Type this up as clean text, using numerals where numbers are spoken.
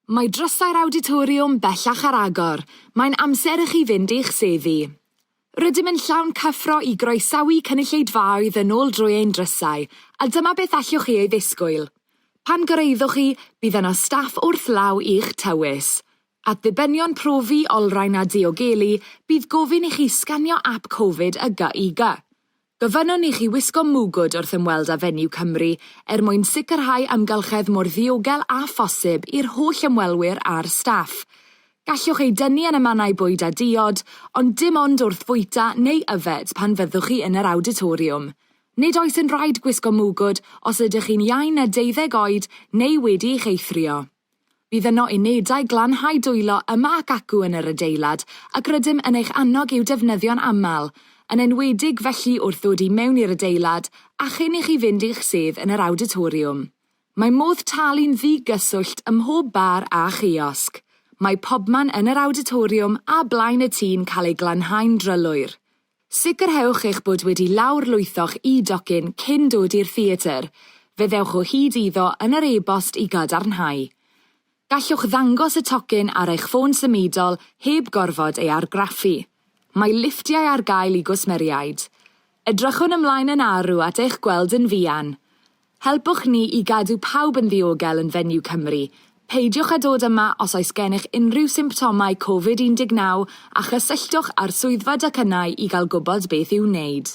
Mae drysau'r awditoriwm bellach ar agor. Mae'n amser i chi fynd i'ch seddi. Rydym yn llawn cyffro i groesawu cynulleidfaoedd yn ôl drwy ein drysau, a dyma beth allwch chi ei ddisgwyl. Pan gyrhaeddwch chi, bydd yno staff wrth law i'ch tywys. At ddibenion profi, olrhain a diogelu, bydd gofyn i chi sganio ap Covid y GIG. Gofynnwn i chi wisgo mwgwd wrth ymweld â Venue Cymru er mwyn sicrhau amgylchedd mor ddiogel â phosib i'r holl ymwelwyr a'r staff. Gallwch ei dynnu yn y mannau bwyd a diod, ond dim ond wrth fwyta neu yfed pan fyddwch chi yn yr awditoriwm. Nid oes yn rhaid gwisgo mwgwd os ydych chi'n iau na deuddeg oed neu wedi eich eithrio. Bydd yno unedau glanhau dwylo yma ac acw yn yr adeilad ac rydym yn eich annog i'w defnyddio'n aml, yn enwedig felly wrth ddod i mewn i'r adeilad a chyn i chi fynd i'ch sedd yn yr awditoriwm. Mae modd talu'n ddi-gyswllt ym mhob bar a chiosg. Mae pobman yn yr awditoriwm a blaen y tŷ'n cael eu glanhau'n drylwyr. Sicrhewch eich bod wedi lawrlwytho'ch e-docyn cyn dod i'r theatr, fe ddewch o hyd iddo yn yr e-bost i gadarnhau. Gallwch ddangos y tocyn ar eich ffôn symudol heb gorfod ei argraffu. Mae lifftiau ar gael i gwsmeriaid. Edrychwn ymlaen yn arw at eich gweld yn fuan. Helpwch ni i gadw pawb yn ddiogel yn Venue Cymru. Peidiwch â dod yma os oes gennych unrhyw symptomau Covid 19 a chysylltwch â'r swyddfa docynnau i gael gwybod beth i'w wneud.